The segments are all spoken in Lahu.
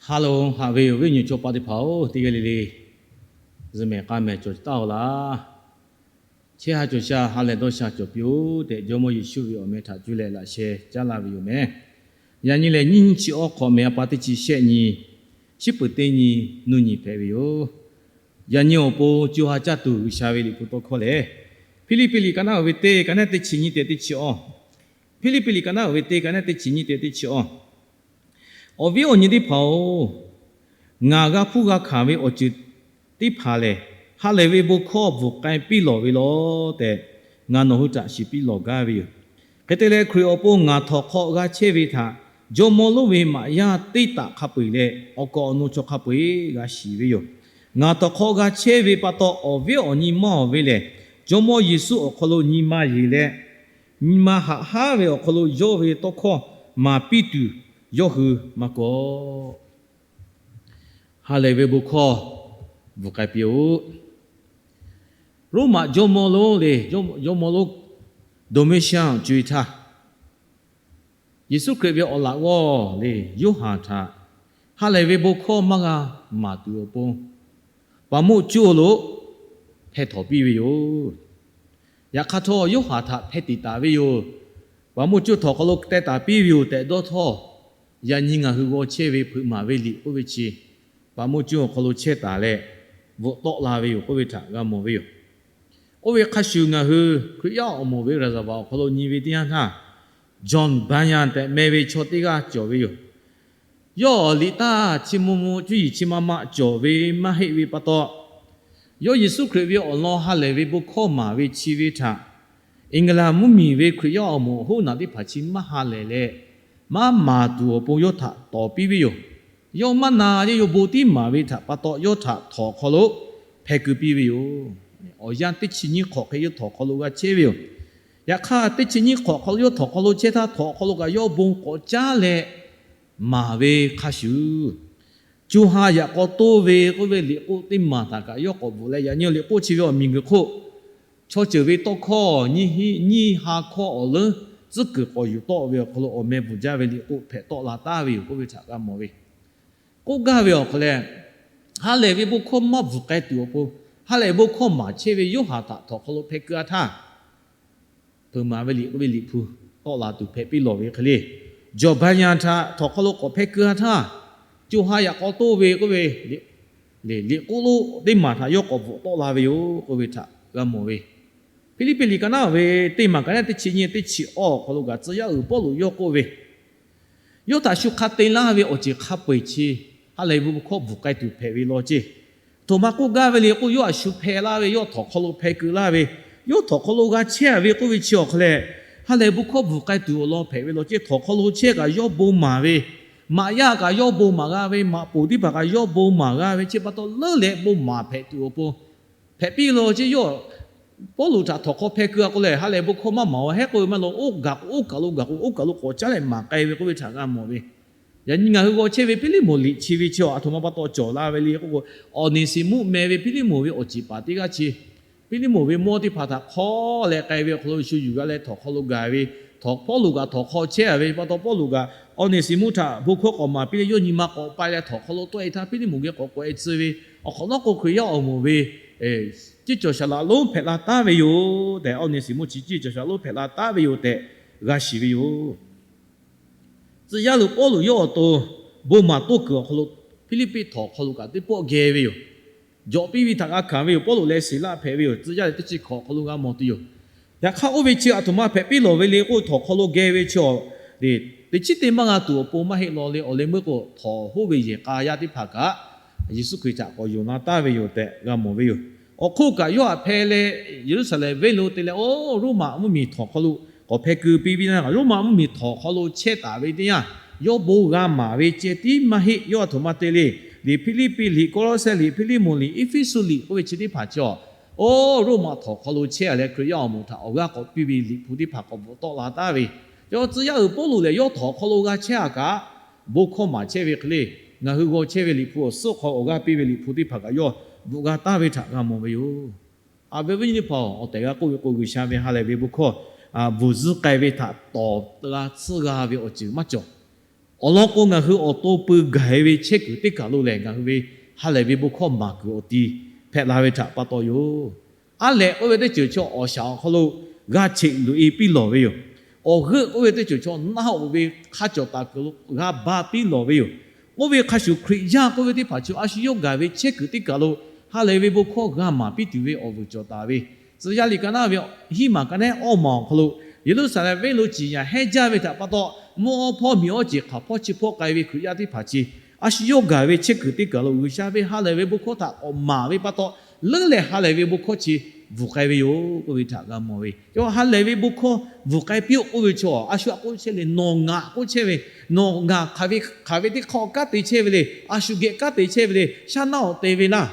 Hello, haꞈ ve awˬ viˉ awˬ nyi chaw paˆ teˇ hpaˍ-oˬ, teˇ g'aˇ le le zuhꞈ mehˍ k'a mehˍ cawˬ taˉ-oˬ laˇ. Chehˇ ha cawˬ sha ha lehˬ dawˇ sha cawˬ piˇ-oˬ tehꞈ, Jawˇmawˇ Yeˍsuˆ ve awˬ meh htaꞈ cuˇ leh laꞈ sheh caˉ laˇ ve yoˬ meh. Yaꞈ nyi lehˬ, nyiˇ nyiˇ chi awˇ hk'awꞈ mehˍ a pa teˇ chi shehˆ nyi, shiˉ peuˍ teˇ nyi, nuˇ nyi hpehꞈ ve yoˬ. Yaꞈ nyi awˬ pon co ha caˇ tuˬ G'uiˬsha ve liꞈ hpu tawˇ hkawˇ lehˬ, Hpiˇliˇpiˆ liꞈ ka naˉ uiˍ ve teˇ, ka naˉ teˇ chi nyiˇ tehꞈ teˇ chi awˇ. Hpiˇliˇpiˆ liꞈ ka naˉ uiˍ ve teˇ, ka naˉ teˇ chi nyiˇ tehꞈ teˇ chi awˇ. Awˬ viˉ awˬ nyi teˇ hpaˍ-oˬ, ngaˬ g'a hpuˇ g'a hkanˍ ve awˬ ceuˬ teˇ hpaˍ lehˬ, ha lehˬ ve bon hkawˇ bvuhˬ k'ai piˇ lawˬ ve law tehꞈ, ngaˬ nawˬ hui htaꞈ shiˍ piˇ lawˬ gaˇ ve yoˬ. Hk'e te leh, Hkriꞈ awˬ pon ngaˬ htawnˍ hk'aw g'a chehˇ ve htaꞈ Jawˇmawˇ lonˉ ve maꞈ yaˇ teˇ taꞈ hk'a peu-eˬ leh awˬ kaˍ awˬ nu chaw hk'a peu-eˬ g'a shiˍ ve yoˬ. Ngaˬ htawnˍ hk'aw g'a chehˇ ve pa taw, awˬ viˉ awˬ nyi maˇ awˬ ve lehˬ, Jawˇmawˇ Yeˍsuˆ awˬ hk'aw lo nyi ma yeˬ leh, nyi ma haꞈ haˉ ve awˬ hk'aw lo yawˇ ve tawˇ hkawˇ maˍ piˇ tuˬ yawˇ hui maˇ kawˆ. Ha lehˬ ve bon hkawˇ bvuhˬ k'ai piˇ-oˆ. Roˉmaꞈ jawˇmawˇ lonˉ le, jawˇmawˇ lonˉ Doˍmeˇshaˆ co-e htaˇ, Yeˍsuˆ Hkriꞈ ve awˬ laꞈ g'awˇ le Yoˇhanˬ htaꞈ ha lehˬ ve bon hkawˇ maˇ g'a maˍ tuˬ awˬ pon, paˍ moˆ coˇ lo hpeh htawnˍ piˇ ve yoˬ. Yaꞈ hk'aˇ htawˇ, Yoˇhanˬ htaꞈ hpeh tiꞈ taˍ ve yoˬ, paˍ moˆ coˇ htawnˍ hk'aw lo teh taˍ piˇ ve yoˬ tehꞈ dawˇ htawˇ, yaꞈ nyi ngaˬ hui g'aw chehˇ ve hpeuꞈ maˍ ve liꞈ k'oˆ ve chi, paˍ moˆ coˇ awˬ hk'aw lo chehˇ taˍ leh, bvuhꞈ tawˆ la ve yoˬ k'oˆ ve htaꞈ g'a mawˬ ve yoˬ. Oˇ ve hk'a shuˍ, ngaˬ hui Hkriꞈ yaˇ awˬ moˍ ve raˍzaˍvaˍ awˬ hk'aw lo nyi ve teˇ yanˇ htaˇ, John Bunyan tehꞈ meh ve chaw teˇ g'aˇ cawˬ ve yoˬ. Yawˇ liꞈ taˇ chi mvuh mvuh cuˇ yiˍ chi ma ma cawˬ ve maˇ heˆ ve pa taw, yawˇ Yeˍsuˆ Hkriꞈ ve awˬ lawn ha lehˬ ve bon hkawˇ maˍ ve chi ve htaꞈ England mvuhˇmiˬ ve Hkriꞈ yaˇ awˬ moˍ hoˉ naꞈ teˇ hpaˍ chi maˇ ha lehˬ leh, maˇ maˍ tuˬ awˬ pon yawˇ htaꞈ tawˍ piˇ ve yoˬ. Yawˇ maˇ na yehˇ yaw bon tiˉ maˍ ve htaꞈ pa taw, yawˇ htaꞈ htawnˍ hk'aw lo hpeh keu piˇ ve yoˬ. Awˬ yanˇ teˇ chi nyiˇ hk'awꞈ hk'e yawˇ htawnˍ hk'aw lo g'a chehˇ ve yoˬ. Yaꞈ hk'aˇ, teˇ chi nyiˇ hk'awꞈ hk'aw lo yawˇ htawnˍ hk'aw lo chehˇ htaˇ, htawnˍ hk'aw lo kaꞈ yawˇ bon k'awꞈ caˉ leh maˍ ve hk'a shuˍ, co ha yaꞈ k'aw toˇ ve k'oˆ ve liꞈ k'oˆ teˇ maˬ htaꞈ kaꞈ yawˇ k'awꞈ bvuhꞈ leh, yaꞈ nyi liꞈ k'oˆ chi ve awˬ miˬguiˬ hk'oˆ, chaw ceuˬ ve tawˇ hkawˇ nyiˇ ha hkawˇ awˬ leuˉ tcuhˉ kuiˬ k'awꞈ yuˬ tawˆ ve awˬ hk'aw lo awˬ meh bvuhˬ jaˇ ve liꞈ k'oˆ hpehꞈ tawˆ la taˍ ve yoˬ k'oˆ ve htaꞈ g'a mawˬ ve. K'oˆ gaˇ ve awˬ hk'aw leh, ha lehˬ ve bon hkawˇ maˇ bvuhˬ k'ai tuˬ awˬ pon, ha lehˬ bon hkawˇ maˍ chehˇ ve Yoˇhanˬ htaꞈ htawnˍ hk'aw lo hpeh keu-a htaˇ, hpeuꞈ maˍ ve liꞈ k'oˆ ve liꞈ hpu tawˆ la tuˬ hpehꞈ piˇ lawˬ ve hk'e le. John Bunyan htaꞈ htawnˍ hk'aw lo k'awꞈ hpeh keu-a htaˇ, co ha yaꞈ k'aw toˇ ve k'oˆ ve liꞈ k'oˆ lo teˇ maˬ htaꞈ yawˇ k'awꞈ bvuhꞈ tawˆ la ve yoˬ k'oˆ ve htaꞈ g'a mawˬ ve. Hpiˇliˇpiˆ liꞈ ka naˉ ve teˇ maˬ ka naˉ teˇ chi nyiˇ teˇ chi awˇ awˬ hk'aw lo kaꞈ tcuh yaˇ uiˍ Pawˇluꞈ yawˇ k'oˆ ve, yawˇ htaꞈ shu hk'a te laˇ ve awˬ ceuˬ hk'a peu-eˬ chi ha lehˬ ve bon hkawˇ bvuhˬ k'ai tuˬ hpehꞈ ve law ceˇ. Aˬ htoꞈ ma k'oˆ gaˇ ve le k'oˆ, yawˇ a shu hpehꞈ laˇ ve, yawˇ htawnˍ hk'aw lo hpeh keu laˇ ve, yawˇ htawnˍ hk'aw lo g'a chehˇ-a ve k'oˆ ve chi awˬ hk'aw leh, ha lehˬ bon hkawˇ bvuhˬ k'ai tuˬ awˬ lawn hpehꞈ ve law ceˇ. Htawnˍ hk'aw lo chehˇ kaꞈ yawˇ bon maˍ ve, maꞈ yaˇ kaꞈ yawˇ bon maˍ g'a ve, maꞈ poˍ teˇ hpaˍ kaꞈ yawˇ bon maˍ g'a ve chi pa taw, leuˉ leh bon maˍ hpehꞈ tuˬ awˬ pon hpehꞈ piˇ law ceˇ. Yawˇ Pawˇluꞈ htaꞈ htawnˍ hk'aw hpeh keu-a k'o lehˬ, ha lehˬ bon hkawˇ maˇ maˍ-o hehˉ k'oˆ ve maˇ law, oˇ kaˬ k'o oˇ kaˬ lo gaˬ k'o oˇ kaˬ lo k'awꞈ caˉ leh maˍ k'ai ve k'oˆ ve htaꞈ g'a mawˬ ve. Yaꞈ nyi ngaˬ hui g'aw chehˇ ve Hpiˇliˇmonˍ liꞈ chi ve chi aˬ htoꞈ ma pa taw cawˬ la ve le k'oˆ k'o, Awˍneˍsiˍmuˆ meh ve Hpiˇliˇmonˍ ve awˬ ceˬ paˍ teˇ g'aˇ chi, Hpiˇliˇmonˍ ve mawˇ teˇ hpaˍ htaꞈ hk'awˇ leh k'ai ve awˬ hk'aw lo shu yuˬ g'a leh htawnˍ hk'aw lo gaˬ ve, htawnˍ Pawˇluꞈ kaꞈ htawnˍ hk'aw chehˇ-a ve pa taw, Pawˇluꞈ kaꞈ Awˍneˍsiˍmuˆ htaꞈ bon hkawˇ k'awꞈ maˍ piˇ leh yawˇ nyi ma k'awꞈ pai leh htawnˍ hk'aw lo tawˆ-e htaˇ, Hpiˇliˇmonˍ geh k'awꞈ k'awꞈ-e tcuh ve, awˬ hk'awꞈ nawˉ k'o Hkriꞈ yaˇ awˬ moˍ ve ceˇ cawˬ shaˍ laꞈ lonˉ hpehꞈ la taˉ ve yoˬ tehꞈ, Awˍneˍsiˍmuˆ chi ceˇ cawˬ shaˍ lonˉ hpehꞈ la taˉ ve yoˬ tehꞈ g'a shiˍ ve yoˬ. Tcuh yaˇ uiˍ Pawˇluꞈ yawˇ awˬ to bon maˍ toˇ kuiˬ awˬ hk'aw lo Hpiˇliˇpiˆ htawnˍ awˬ hk'aw lo kaꞈ teˇ pawˆ geh ve yoˬ. Jawꞈ piˇ ve htaꞈ g'a hkanˍ ve yoˬ. Pawˇluꞈ leh Siˍlaˆ hpehꞈ ve yoˬ. Tcuh yaˇ leh teˇ chi hkawꞈ awˬ hk'aw lo g'a mawˬ tuˬ yoˬ. Yaꞈ hk'aˇ, oˇ ve chi aˬ htoꞈ ma hpehꞈ piˇ lawˬ ve le k'o, htawnˍ hk'aw lo geh ve chi awˬ, teꞈ chiˉ te maˇ g'a tuˬ awˬ pon maˇ heˆ law le. Awˬ leh meuˇ k'o, htawnˍ hoˉ ve yehˬ k'a yaˇ teˇ hpaˍ kaꞈ Yeˍsuˆ Hkriꞈ htaꞈ k'awꞈ yonˍ la taˉ ve yoˬ tehꞈ g'a mawˬ ve yoˬ. Awˬ hk'oˆ kaꞈ, yawˇ htaꞈ hpeh leh Yeˍruˆsaˍlehnˍ venˇ lo te leh, oˇ Roˉmaꞈ mvuhˇmiˬ htawnˍ hk'aw lo k'awꞈ hpeh keu piˇ ve na, Roˉmaꞈ mvuhˇmiˬ htawnˍ hk'aw lo chehˇ taˍ ve teˇ yanˇ, yawˇ bon g'a maˍ ve ceh tiˉ maˇ heˆ. Yawˇ aˬ htoꞈ ma te le. Liꞈ Hpiˇliˇpiˆ liꞈ, Kawˇlawˇsehˇ liꞈ, Hpiˇliˇmonˍ liꞈ, Eˇfeˇsuꞈ liꞈ k'oˆ ve chi teˇ hpaˍ chi awˬ, oˇ Roˉmaꞈ htawnˍ hk'aw lo chehˇ-a leh Hkriꞈ yaˇ awˬ moˍ htaꞈ awˬ g'aˇ k'awꞈ piˇ ve liꞈ hpu teˇ hpaˍ k'awꞈ bvuhꞈ tawˆ la taˉ ve. Yawˇ tcuh yaˇ uiˍ Pawˇluꞈ lehˬ, yawˇ htawnˍ hk'aw lo g'a chehˇ-a kaꞈ, bon hkawˇ maˍ chehˇ ve hk'e le, ngaˬ hui g'aw chehˇ ve liꞈ hpu awˬ suhˉ hk'aw awˬ g'aˇ piˇ ve liꞈ hpu teˇ hpaˍ kaꞈ yawˇ bvuhꞈ g'a taˉ ve htaꞈ g'a mawˬ ve yoˬ. Awˬ viˉ awˬ nyi teˇ hpaˍ-oˬ, awˬ tehˬ g'a k'oˆ ve k'o, G'uiˬsha ve ha lehˬ ve bon hkawˇ bvuhˬ zuhˆ k'ai ve htaꞈ tawˍ g'a tsuhˇ g'a ve awˬ ceuˬ maˇ cawˬ. Awˬ lawn k'o, ngaˬ hui awˬ to pui gaˬ-e ve chehˇ kuiˬ teˇ kaˬ lo lehˬ, ngaˬ hui ve ha lehˬ ve bon hkawˇ maˍ kuiˬ awˬ ti hpehꞈ la ve htaꞈ pa taw yoˬ. A lehˬ k'oˆ ve teˇ ceuˬ chaw awˬ shaˍ awˬ hk'aw lo g'a cheꞈ luꞈ-e piˇ lawˬ ve yoˬ. Awˬ g'euˆ k'oˆ ve teˇ ceuˬ chaw naˆ hoꞈ ve hk'a cawˬ taˍ kuiˬ lo g'a ba piˇ lawˬ ve yoˬ. Oˇ ve hk'a shuˍ Hkriꞈ yaˇ k'oˆ ve teˇ hpaˍ chi a shu yawˇ gaˬ ve chehˇ kuiˬ teˇ kaˬ lo ha lehˬ ve bon hkawˇ g'a maˍ piˇ tuˬ ve awˬ vuiˬ cawˬ taˍ ve, tcuh yaˇ liꞈ ka naˉ ve hiˉ maˬ ka neˉ awˇ maˬ awˬ hk'aw lo, Yeˍruˆsaˍlehnˍ venˇ lo ciˍ yanˍ hehnˇ jaˇ ve htaꞈ pa taw, mvuhˇ awˇ hpawˇ miˬ awˇ ceˬ hk'aˬ hpawˇ chi hpawˇ k'ai ve Hkriꞈ yaˇ teˇ hpaˍ chi a shu yawˇ gaˬ ve chehˇ kuiˬ teˇ kaˬ lo G'uiˬsha ve ha lehˬ ve bon hkawˇ htaꞈ k'awꞈ maˍ ve pa taw, leuˉ leh ha lehˬ ve bon hkawˇ chi bvuhˬ k'ai ve yoˬ k'oˆ ve htaꞈ g'a mawˬ ve. Yawˇ ha lehˬ ve bon hkawˇ bvuhˬ k'ai piˇ-oˆ k'oˆ ve chaw, a shu htaꞈ k'oˆ chehˇ le, nawˬ ngaˬ k'oˆ chehˇ ve, nawˬ ngaˬ hk'aˬ ve hk'aˬ ve teˇ hk'aˇ kanˉ te chehˇ ve le, a shu geh kanˉ te chehˇ ve le, shaˉ naˆ awˬ te ve laˇ,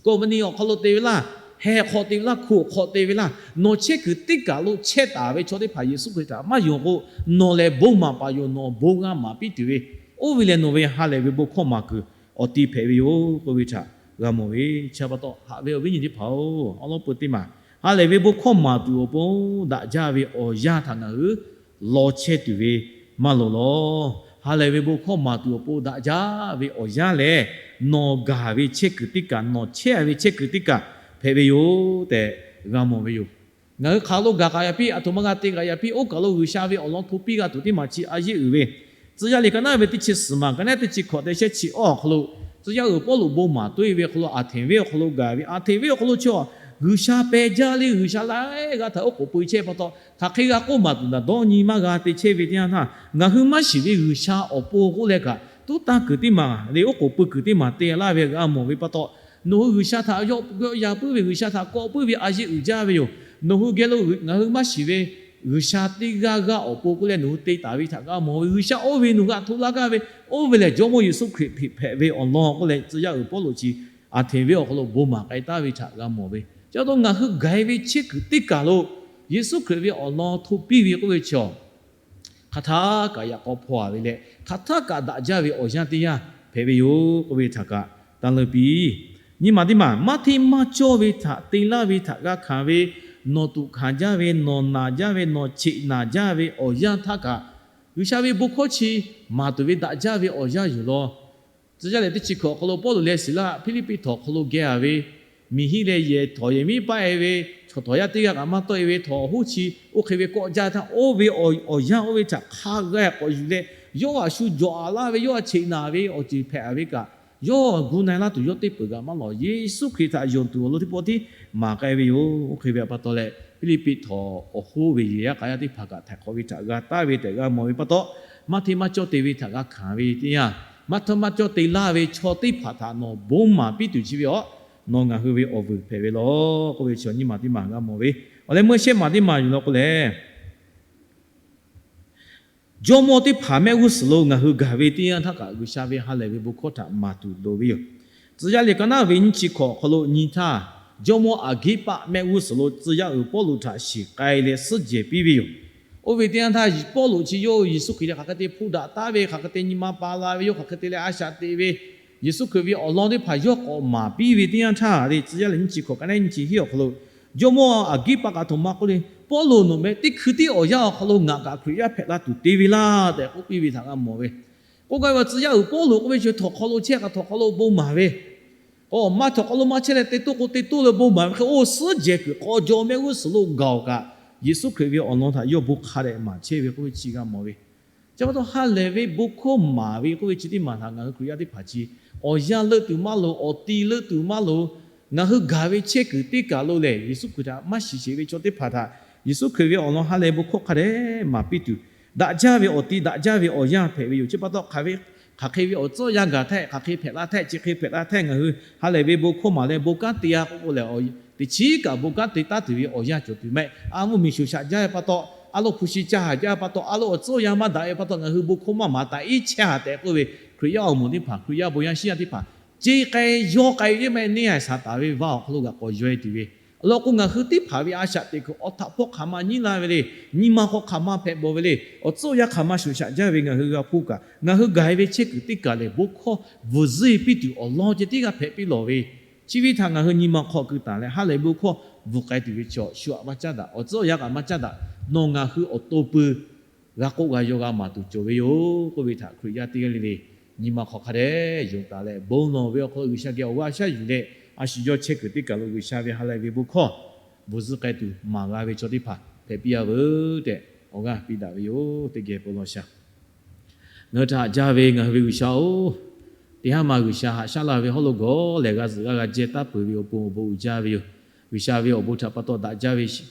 company awˬ hk'aw lo te ve laˇ, heh hk'aw te ve laˇ, hku awˬ hk'aw te ve laˇ, nawˬ chehˇ kuiˬ teˇ kaˬ lo chehˇ taˍ ve chaw teˇ hpaˍ Yeˍsuˆ Hkriꞈ htaꞈ maˇ yonˍ k'o, nawˬ lehˬ bon maˍ paˍ yoˬ, nawˬ bon g'a maˍ piˇ tuˬ ve, oˇ ve lehˬ nawˬ ve ha lehˬ ve bon hkawˇ maˍ kuiˬ awˬ ti hpehꞈ ve yoˬ k'oˆ ve htaꞈ g'a mawˬ ve. Chi pa taw haꞈ ve awˬ viˉ nyi teˇ hpaˍ-oˬ, awˬ lawn peu teˇ maˬ ha lehˬ ve bon hkawˇ maˍ tuˬ awˬ pon daꞈ jaˇ ve awˬ yanˇ htaꞈ ngaˬ hui law chehˇ tuˬ ve maˇ loˍ lawˬ. Ha lehˬ ve bon hkawˇ maˍ tuˬ awˬ pon daꞈ jaˇ ve awˬ yanˇ lehˬ, nawˬ gaˬ ve chehˇ kuiˬ teˇ kaˬ, nawˬ chehˇ ve chehˇ kuiˬ teˇ kaˬ hpehꞈ ve yoˬ tehꞈ g'a mawˬ ve yoˬ. Ngaˬ hui hk'aˬ lo gaˬ k'aꞈ yaꞈ piˇ, aˬ htoꞈ ma g'a te k'aꞈ yaꞈ piˇ, oˇ kaˬ lo G'uiˬsha ve awˬ lawn hto piˇ g'a tuˬ teˇ maˬ chi a yeˇ uiˍ ve, tcuh yaˇ liꞈ ka naˉ ve teˇ chi suhˍ maˬ ka neˉ teˇ chi hkawꞈ te shehˆ chi awˇ awˬ hk'aw lo, tcuh yaˇ uiˍ Pawˇluꞈ bon maˍ toˇ-e ve awˬ hk'aw lo Aˍhtenˍ venˇ awˬ hk'aw lo gaˬ ve, Aˍhtenˍ venˇ awˬ hk'aw lo chi G'uiˬsha peh jaˇ le, G'uiˬsha laiˉ g'aˇ htaꞈ oˉ k'oˍ pui chehˇ pa taw, hk'aˬ hk'e g'a k'oˆ maˍ tuˬ naˬ dawˇ nyi maˇ g'a te chehˇ ve teˇ yanˇ htaˇ, ngaˬ hui maˇ shiˍ ve G'uiˬsha awˬ pon k'oˆ leh kaꞈ, tuˉ tanˇ kuiˬ teˇ maˬ le, oˉ k'oˍ pui kuiˬ teˇ maˬ te laˇ ve g'a mawˬ ve pa taw, nawˬ hui G'uiˬsha htaꞈ yawˆ ya puiˉ ve, G'uiˬsha htaꞈ kawˆ puiˉ ve a yeˇ uiˍ jaˇ ve yoˬ. Nawˬ hui geh lo ngaˬ hui maˇ shiˍ ve G'uiˬsha teˇ g'aˇ g'aˇ awˬ pon k'oˆ leh nawˬ hui te taˍ ve htaꞈ g'a mawˬ ve, G'uiˬsha oˇ ve nawˬ hui htaꞈ hto laˇ gaˇ ve, oˇ ve lehˬ Jawˇmawˇ Yeˍsuˆ Hkriꞈ hpehꞈ ve awˬ lawn k'oˆ leh, tcuh yaˇ uiˍ Pawˇluꞈ chi Aˍhtenˍ venˇ awˬ hk'aw lo bon maˍ k'ai taˍ ve htaꞈ g'a mawˬ ve. Chi pa taw ngaˬ hui gaˬ-e ve chehˇ kuiˬ teˇ kaˬ lo Yeˍsuˆ Hkriꞈ ve awˬ lawn hto piˇ ve k'oˆ ve chi hk'aˬ htaˇ kaꞈ yaꞈ k'aw hpaw-a ve leh, hk'aˬ htaˇ kaꞈ daꞈ jaˇ ve awˬ yanˇ teˇ yanˇ hpehꞈ ve yoˬ k'oˆ ve htaꞈ kaꞈ tanˇ leuˇ piˇ. Nyi maˬ teˇ maˬ, maˇ hteˇ maˇ cawˇ ve htaꞈ te laˇ ve htaꞈ g'a hkanˍ ve, nawˬ tuꞈ hkanˍ jaˇ ve, nawˬ naˬ jaˇ ve, nawˬ cheꞈ naˬ jaˇ ve awˬ yanˇ htaˇ kaꞈ, G'uiˬsha ve bon hkawˇ chi maˍ tuˬ ve daꞈ jaˇ ve awˬ yanˇ yoˬ law. Tcuh yaˇ lehˬ teˇ chi hkawꞈ awˬ hk'aw lo Pawˇluꞈ leh Siˍlaˆ Hpiˇliˇpiˆ htawnˍ awˬ hk'aw lo geh-a ve, miˬ hiˆ leh yehˬ htawnˍ yehˬ miˉ paˆ-e ve, chaw htawnˍ yaˇ teˇ g'aˇ kaꞈ maˇ tawˆ-e ve htawnˍ awˬ hoˉ chi, oˇ hk'e ve kawˆ jaˇ htaˇ, oˇ ve awˬ yanˇ oˇ ve htaꞈ hk'a g'a k'awꞈ yuˬ leh, yawˇ a shu jawꞈ-a laˇ ve, yawˇ a cheꞈ naˬ ve awˬ ceuˬ hpehꞈ-a ve kaꞈ, yawˇ gu na-e laˇ tuˬ yawˇ teˇ peuˬ kaꞈ maˇ lawˬ. Yeˍsuˆ Hkriꞈ htaꞈ yonˍ tuˬ awˬ lawn teˇ pawˆ tiˉ maˍ k'ai ve yoˬ. Oˇ hk'e ve pa taw leh, Hpiˇliˇpiˆ htawnˍ awˬ hoˉ ve yehˬ yaˇ k'a yaˇ teˇ hpaˍ kaꞈ htaiˍ hk'awꞈ ve htaꞈ g'a taˍ ve tehꞈ g'a mawˬ ve pa taw, maˇ hteˇ maˇ cawˇ te ve htaꞈ g'a hkanˍ ve teˇ yanˇ, maˇ hteˇ maˇ cawˇ te laˇ ve chaw teˇ hpaˍ htaꞈ nawˬ bon maˍ piˇ tuˬ chi ve aˬ, nawˬ ngaˬ hui ve awˬ vuiˬ hpehꞈ ve law k'oˆ ve chi nyi maˬ teˇ maˬ g'a mawˬ ve. Awˬ leh meuˇ shehˆ maˬ teˇ maˬ yoˬ law k'o lehˬ, jawˇmawˇ teˇ hpaˍ mehˆ g'uˇ suhˍ lo ngaˬ hui gaˬ ve teˇ yanˇ htaˇ kaꞈ G'uiˬsha ve ha lehˬ ve bon hkawˇ htaꞈ maˍ tuˬ loˍ ve yoˬ. Tcuh yaˇ liꞈ ka naˉ ve nyiˇ chi hkawꞈ awˬ hk'aw lo nyi htaˇ, jawˇmawˇ Aˍgiˉpaˆ mehˆ g'uˇ suhˍ lo tcuh yaˇ uiˍ Pawˇluꞈ htaꞈ shiˍ k'ai leh suhˉ jehˬ piˇ ve yoˬ. Oˇ ve teˇ yanˇ htaˇ Pawˇluꞈ chi yawˇ Yeˍsuˆ Hkriꞈ leh hk'aˬ hk'e te hpuˇ daꞈ taˉ ve, hk'aˬ hk'e te nyi ma pa la ve, yawˇ hk'aˬ hk'e te leh a shaꞈ teꞈ ve, Yeˍsuˆ Hkriꞈ ve awˬ lawn teˇ hpaˍ yawˇ k'awꞈ maˍ piˇ ve teˇ yanˇ htaˇ le, tcuh yaˇ lehˬ nyiˇ chi hkawꞈ ka neˉ nyiˇ chi hiˉ awˬ hk'aw lo, jawˇmawˇ Aˍgiˉpaˆ kaꞈ htoꞈ ma k'oˆ le, Pawˇluꞈ nawˬ meh teˇ hkui tiˉ awˬ yanˇ awˬ hk'aw lo ngaˬ kaꞈ Hkriꞈ yaˇ hpehꞈ la tuˬ te ve laˇ tehꞈ k'oˆ piˇ ve htaꞈ g'a mawˬ ve. K'oˆ gaˇ ve tcuh yaˇ uiˍ Pawˇluꞈ k'oˆ ve chi htawnˍ hk'aw lo chehˇ kaꞈ htawnˍ hk'aw lo bon maˍ ve, k'o maˇ htawnˍ hk'aw lo maˇ chehˇ leh te toˇ k'o te toˇ leh bon maˍ ve hk'e, oˇ suhˉ jehˬ kuiˬ k'aw jaw mehˆ g'uˇ suhˍ lo gaˬ-oˬ kaꞈ, Yeˍsuˆ Hkriꞈ ve awˬ lawn htaꞈ yawˇ bon hk'a dehꞈ maˍ chehˇ ve k'oˆ ve chi g'a mawˬ ve. Chi pa taw ha lehˬ ve bon hkawˇ maˍ ve k'oˆ ve chi teˇ maˬ htaꞈ ngaˬ hui Hkriꞈ yaˇ teˇ hpaˍ chi awˬ yanˇ leuˆ tuˬ maˇ loˍ, awˬ ti leuˆ tuˬ maˇ loˍ. Ngaˬ hui gaˬ ve chehˇ kuiˬ teˇ kaˬ lo lehˬ, Yeˍsuˆ Hkriꞈ htaꞈ maˇ shiˍ sheˍ ve chaw teˇ hpaˍ htaꞈ Yeˍsuˆ Hkriꞈ ve awˬ lawn ha lehˬ bon hkawˇ hk'a dehꞈ maˍ piˇ tuˬ, daꞈ jaˇ ve awˬ ti daꞈ jaˇ ve awˬ yanˇ hpehꞈ ve yoˬ. Chi pa taw hk'aˬ hk'e ve awˬ tcuhˉ awˬ yanˇ gaˬ htaˇ, hk'aˬ hk'e hpehꞈ la htaˇ, chi hk'e hpehꞈ la htaˇ ngaˬ hui ha lehˬ ve bon hkawˇ maˍ leh bon kanˉ te-a k'oˆ k'o lehˬ, teꞈ chiˉ kaꞈ bon kanˉ te taˉ tuˬ ve awˬ yanˇ cawˬ tuˬ mehˆ. A mvuhˇ miˬ shoˍ shaꞈ jaˇ ve pa taw, a loˇ hpu shi ca haˍ jaˇ ve pa taw, a loˇ awˬ tcuhˉ awˬ yanˇ maˇ daꞈ ve pa taw, ngaˬ hui bon hkawˇ maˇ maˍ taꞈ iˉ chehˇ-a tehꞈ k'oˆ ve, Hkriꞈ yaˇ awˬ moˍ teˇ hpaˍ, Hkriꞈ yaˇ bon yaˇ shiˉ yaˇ teˇ hpaˍ, ce k'ai yawˇ k'ai ve maˇ heˆ, neˇ haiˬ Saˍtanˍ ve vaˇ awˬ hk'aw lo g'a k'awꞈ yaw-e tuˬ ve, awˬ lawn k'o ngaˬ hui teˇ hpaˍ ve a shaꞈ teꞈ kuiˬ awˬ htaꞈ hpawˇ hk'aˬ ma nyiˉ laˇ ve le, nyi ma hk'aw hk'aˬ ma hpehꞈ bawˬ ve le, awˬ tcuhˉ awˬ yanˇ hk'aˬ ma shoˍ shaꞈ jaˇ ve ngaˬ hui g'a hpuˇ kaꞈ, ngaˬ hui gaˬ-e ve chehˇ kuiˬ teˇ kaˬ lehˬ bon hkawˇ bvuhˬ zuhˇ piˇ tuˬ awˬ lawn ceh tiˉ g'a hpehꞈ piˇ lawˬ ve, chi ve htaꞈ ngaˬ hui nyi ma hk'aw keu taˍ leh ha lehˬ bon hkawˇ bvuhˬ k'ai tuˬ ve chaw shu htaꞈ maˇ caˉ daꞈ, awˬ tcuhˉ awˬ yanˇ kaꞈ maˇ caˉ daꞈ, nawˬ ngaˬ hui awˬ to pui g'a k'oˆ g'a yaw g'a maˍ tuˬ cawˬ ve yoˬ k'oˆ ve htaꞈ Hkriꞈ yaˇ teˇ g'aˇ le le nyi ma hk'aw hk'a dehꞈ yonˍ taˍ leh, bon lawˬ ve awˬ hk'aw lo G'uiˬsha geh awˬ g'aˇ shaˉ yuˬ leh, a shu yawˇ chehˇ kuiˬ teˇ kaˬ lo G'uiˬsha ve ha lehˬ ve bon hkawˇ bvuhˬ zuhˆ k'ai tuˬ maˍ g'a ve chaw teˇ hpaˍ hpehꞈ piˇ a veuˬ tehꞈ awˬ g'aˇ piˇ daꞈ ve yoˬ. Teˇ geh bon lawˬ shaˍ. Ngaˬ hui htaꞈ haꞈ jaˇ ve ngaˬ hui ve G'uiˬsha-oˬ, teˇ haˉ ma G'uiˬsha haꞈ shaˉ laˇ ve hawˉ lo gawˬ lehˬ, g'a zuhꞈ g'aˇ g'a jehˇ taˇ peuˬ ve awˬ pon awˬ bon uiˍ jaˇ ve yoˬ. G'uiˬsha ve awˬ bon htaꞈ pa taw daꞈ jaˇ ve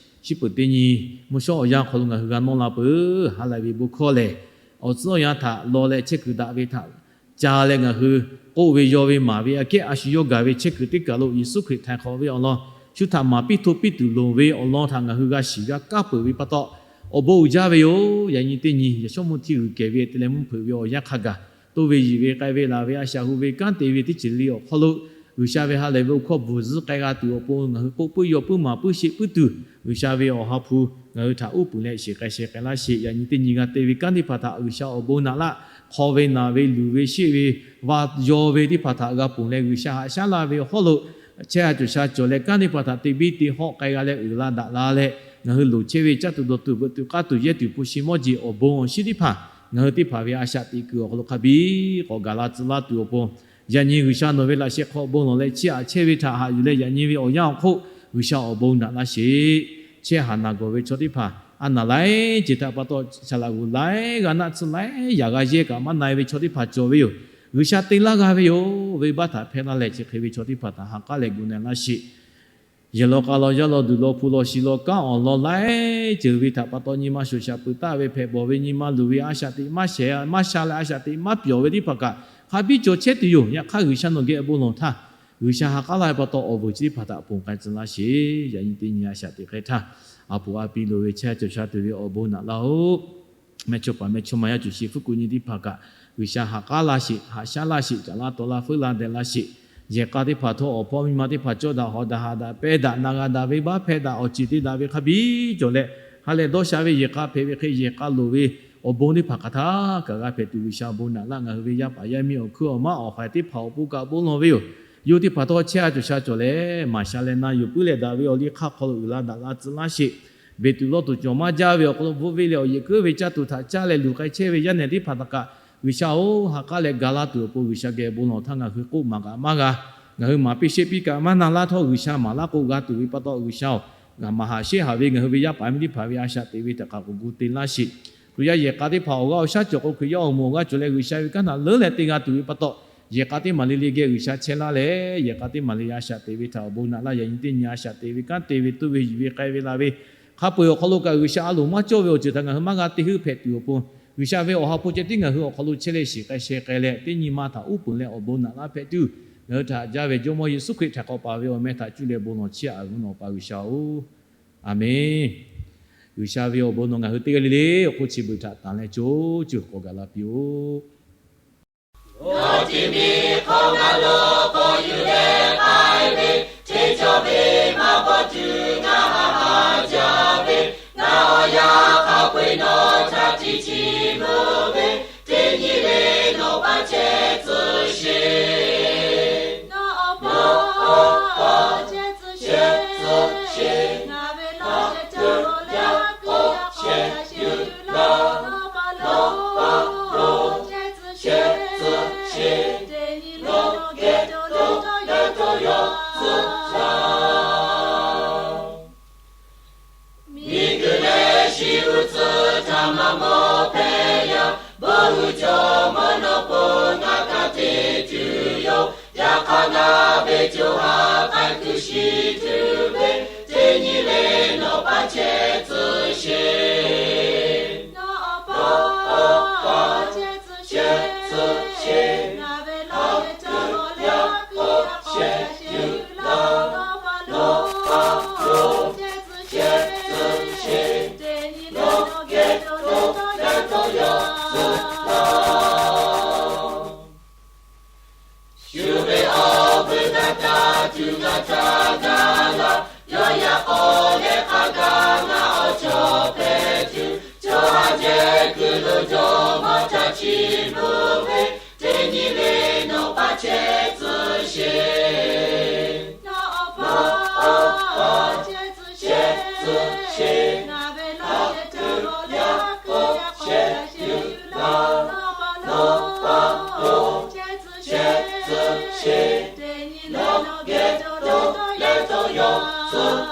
shiˉ peuˬ teˇ nyi mvuhˇ shawˉ awˬ yanˇ hk'aw lo ngaˬ hui g'a nawˇ la peuˬ. Ha lehˬ ve bon hkawˇ lehˬ, awˬ tcuhˉ awˬ yanˇ htaꞈ law leh chehˇ kuiˬ daꞈ ve htaꞈ ca leh ngaˬ hui k'oˆ ve yaw ve maˍ ve aꞈ kehˉ a shu yawˇ gaˬ ve chehˇ kuiˬ teˇ kaˬ lo Yeˍsuˆ Hkriꞈ htaiˍ hk'awꞈ ve awˬ lawn shu htaꞈ maˍ piˇ hto piˇ tuˬ loˍ ve awˬ lawn htaꞈ ngaˬ hui g'a shiˍ g'a kaˇ peuˬ ve pa taw, awˬ bon uiˍ jaˇ ve yoˬ. Yaꞈ nyi teˇ nyi yaꞈ shawˉ mvuhˇ htiˇ g'uiˬ kehˬ ve te leh mvuhˇ hpeuꞈ ve awˬ yanˇ hk'a gaˬ, toˇ ve yiˬ ve k'ai ve laˬ ve a shaꞈ hu ve kanˉ te ve teˇ ceuˬ le awˬ hk'aw lo, G'uiˬsha ve ha lehˬ ve awˬ hkawˇ bvuhˬ zuhˆ k'ai g'a tuˬ awˬ pon ngaˬ hui k'oˆ puiˉ yaw puiˉ maˍ puiˉ sheˆ puiˉ tuˬ, G'uiˬsha ve awˬ ha hpu ngaˬ hui htaꞈ uˉ peunˍ leh shiˍ k'ai sheh k'ai laˇ sheˍ. Yaꞈ nyi teˇ nyi g'a te ve kanˉ teˇ hpaˍ htaꞈ G'uiˬsha awˬ bon naꞈ laˇ, hk'aw ve naˬ ve luˬ ve sheˆ ve va yaw ve teˇ hpaˍ htaꞈ g'a ponˬ leh, G'uiˬsha haꞈ shaˉ laˇ ve awˬ hawˉ lo chehˇ a cawˬ sha cawˬ leh kanˉ teˇ hpaˍ htaꞈ te biˇ te hawˆ k'ai g'a leh uiˍ la daꞈ la leh, ngaˬ hui loˍ chehˇ ve caˇ tuˬ dawˬ tuˬ veuꞈ tuˬ k'aˇ tuˬ yehˇ tuˬ hpu shi mawˇ jeˬ awˬ bon awˬ shinˉ teˇ hpaˍ ngaˬ hui teˇ hpaˍ ve a shaꞈ teꞈ kuiˬ awˬ hk'aw lo hk'a biˇ k'awꞈ gaˬ la tcuh laˇ tuˬ awˬ pon, yaꞈ nyi G'uiˬsha nawˬ ve laꞈ sheh hk'aw bon lawˬ leh chiˇ aꞈ chehˇ ve htaꞈ haꞈ yuˬ leh, yaꞈ nyi ve awˬ yanˇ awˬ hk'oˆ G'uiˬsha awˬ bon naꞈ laˇ sheˍ. Chehˇ haˍ naˬ gawˬ ve chaw teˇ hpaˍ a naˬ laiˉ ceuˬ htaꞈ pa taw shaˍ laꞈ g'oˍ laiˉ g'a naˆ tsuhˇ laiˉ yaꞈ g'a yehˇ kaꞈ maˇ na-e ve chaw teˇ hpaˍ cawˬ ve yoˬ. G'uiˬsha te laˇ g'a ve yoˬ. Venˇbaˆ htaꞈ hpehˇ laˇ leh chi hk'e ve chaw teˇ hpaˍ htaꞈ ha k'aˉ leh gu na-e laˇ sheˍ. Yehˬ law k'a law yaˇ law duˬ law hpu law shi law kanˉ awˬ lawn laiˉ ceuˬ ve htaꞈ pa taw nyi ma shoˍ shaꞈ peuˬ taˆ ve hpehꞈ bawˬ ve nyi ma luˬ ve a shaꞈ teꞈ maˇ shehˍ maˇ sha leh a shaꞈ teꞈ maˇ pyawˬ ve teˇ hpaˍ kaꞈ hk'a biˇ cawˬ chehˇ tuˬ yoˬ. Yaꞈ hk'aˇ G'uiˬsha nawˬ geh awˬ bon lawˬ htaˇ, G'uiˬsha ha k'aˉ laˇ ve pa taw awˬ vuiˬ chi teˇ hpaˍ htaꞈ ponˬ k'ai tcuh laˇ sheˍ. Yaꞈ nyi teˇ nyi a shaꞈ teꞈ k'ai htaˇ, a poˍ a pi loˍ ve chehˇ cawˬ sha tuˬ ve awˬ bon naꞈ laˇ-oˆ. Mehˇchawˇpaˍ mehˇchawˇma yaˇ cawˬ sheˍ hpuˉ kuˬ nyi teˇ hpaˍ kaꞈ, G'uiˬsha ha k'aˉ laˇ sheˍ, haꞈ shaˉ laˇ sheˍ, caꞈ laˇ taw laˇ feuˉ laˇ deh laˇ sheˍ. Yehˬ k'a teˇ hpaˍ htawˇ awˬ hpawˇ miˇ ma teˇ hpaˍ cawˇ daꞈ hawˍ daꞈ haꞈ daꞈ pehˇ daꞈ na g'a daꞈ venˇbaˆ hpehˇ daꞈ awˬ ceuˬ te daꞈ ve hk'a biˇ cawˬ leh, ha lehˬ dawˇ sha ve yehˬ k'a hpehꞈ ve hk'e yehˬ k'a loˍ ve awˬ bon teˇ hpaˍ hk'aˬ htaˇ kaꞈ g'a hpehꞈ tuˬ G'uiˬsha awˬ bon naꞈ laˇ. Ngaˬ hui ve yaˇ paˍ yaˇ miˇ awˬ hkuiˉ awˬ maˉ awˬ haiˬ teˇ hpaˍ awˬ pon kaꞈ bon lawˬ ve yoˬ. Yawˇ teˇ hpaˍ htawˇ chehˇ a cawˬ sha cawˬ leh maˍ sha leh na yuˬ puiˉ leh daꞈ ve awˬ liˇ hk'aˇ hk'aw lo uiˍ la daꞈ la tcuh laˇ sheˍ. Beˬ tuˬ lawˇ tuˬ cawˬ maˇ jaˇ ve awˬ hk'aw lo bvuhˆ venˇ leh awˬ yehˬ keuˉ ve caˇ tuˬ htaꞈ caˇ leh luˬ k'ai chehˇ ve yaˇ nehˬ teˇ hpaˍ htaꞈ kaꞈ G'uiˬsha-oˬ, ha k'aˉ leh ga laˇ tuˬ awˬ pon G'uiˬsha geh bon lawˬ htaˇ ngaˬ hui k'oˆ maˍ kaꞈ maˇ g'a. Ngaˬ hui maˍ piˇ sheˆ piˇ kaꞈ maˇ na laˇ htawˇ, G'uiˬsha maˍ laˇ k'o g'a tuˬ ve pa taw, G'uiˬsha-oˬ, ngaˬ maˍ haꞈ sheˆ haꞈ ve ngaˬ hui ve yaˇ paˍ miˇ teˇ hpaˍ ve a shaꞈ teꞈ ve htaꞈ kaꞈ k'awꞈ gu te laˇ sheˍ. Hkriꞈ yaˇ yehˬ k'a teˇ hpaˍ awˬ g'aˇ awˬ shaˉ cawˬ k'o, Hkriꞈ yaˇ awˬ moˍ awˬ g'aˇ cawˬ leh G'uiˬsha ve kanˉ htaꞈ leuˉ leh te g'a tuˬ ve pa taw, yehˬ k'a teˇ maˍ le le geh G'uiˬsha chehˇ laˇ leh, yehˬ k'a teˇ maˍ le le a shaꞈ teꞈ ve htaꞈ awˬ bon naꞈ laˇ. Yaꞈ nyi teˇ nyi a shaꞈ teꞈ ve kanˉ te ve toˇ ve yuˬ ve k'ai ve la ve hk'a peu-eˬ awˬ hk'aw lo kaꞈ, G'uiˬsha a loˍ maˇ cawˇ ve awˬ ceuˬ htaꞈ ngaˬ hui maˇ g'a te heuˆ hpehꞈ tuˬ awˬ pon, G'uiˬsha ve awˬ ha hpu ceh tiˉ ngaˬ hui awˬ hk'aw lo chehˇ leh shiˍ k'ai sheh k'ai leh, teˇ nyi ma htaꞈ uˉ peunˍ leh awˬ bon naꞈ laˇ hpehꞈ tuˬ, ngaˬ hui htaꞈ haꞈ jaˇ ve Jawˇmawˇ Yeˍsuˆ Hkriꞈ htaꞈ k'awꞈ paˍ ve awˬ meh htaꞈ cuˇ leh bon lawˬ chiˇ aꞈ ve Awˬ pa G'uiˬsha-oˬ, Aˍmenˍ. G'uiˬsha ve awˬ bon nawˬ ngaˬ hui teˇ g'aˇ le le awˬ hk'oˆ chi beuꞈ htaꞈ tanˬ leh co cuˇ k'awꞈ gaˬ la piˇ-oˆ. Awˬ ti miˬ hk'aw ngaˬ lo k'awꞈ yuˬ leh k'ai ve, teˇ cawˇ ve maˇ bawˆ tuˬ ngaˬ haꞈ haꞈ jaˇ ve, ngaˬ awˬ yanˇ hk'a peu-eˬ nawˬ htaꞈ tiꞈ chiˇ mvuh ve, teˇ nyi le nawˬ pa chehˇ tcuh sheˍ. Nawˬ pa chehˇ tcuh sheˍ. Ngaˬ ve laꞈ sheh caˇ lawˬ leh a kuiˬ yaˇ k'awꞈ shaˍ sheˍ tuˬ laˇ. Nawˬ pa lo chehˇ tcuh sheˍ. Teˇ nyi le nawˬ geh to leh cawˇ yaˇ cawˇ yaw tcuh laˇ. Miˬguiˬ leh shiˍ uˉ tcuhˇ htaꞈ maˇ mawˬ hpehꞈ yaˇ, bon uiˍ jaˇ mawˇ nawˬ pon ngaˬ hk'a te tuˬ yoˬ. Yaꞈ hk'aˇ ngaˬ ve co ha k'ai kuiˬ shiˍ tuˬ ve, teˇ nyi le nawˬ pa chehˇ tcuh sheˍ. Nawˬ pa chehˇ tcuh sheˍ. Ngaˬ ve laꞈ sheh caˇ lawˬ leh a kuiˬ yaˇ k'awꞈ shaˍ sheˍ tuˬ laˇ. Nawˬ pa lo chehˇ tcuh sheˍ. Teˇ nyi le nawˬ geh to leh cawˇ yaˇ cawˇ yaw tcuh laˇ. Shu ve awˬ vuiˬ htaꞈ taˇ tuˬ ngaˬ htaꞈ gaˬ laˇ. Yawˇ yaꞈ k'aw leh hk'a gaˬ ngaˬ awˬ chawˇ hpehꞈ tuˬ, co ha jehˬ kuiˬ lo Jawˇmawˇ htaꞈ chiˇ mvuh ve, teˇ nyi le nawˬ pa chehˇ tcuh sheˍ. Nawˬ pa chehˇ tcuh sheˍ. Ngaˬ ve laꞈ sheh caˇ lawˬ leh a kuiˬ yaˇ k'awꞈ shaˍ leh tawˇ yaw tcuh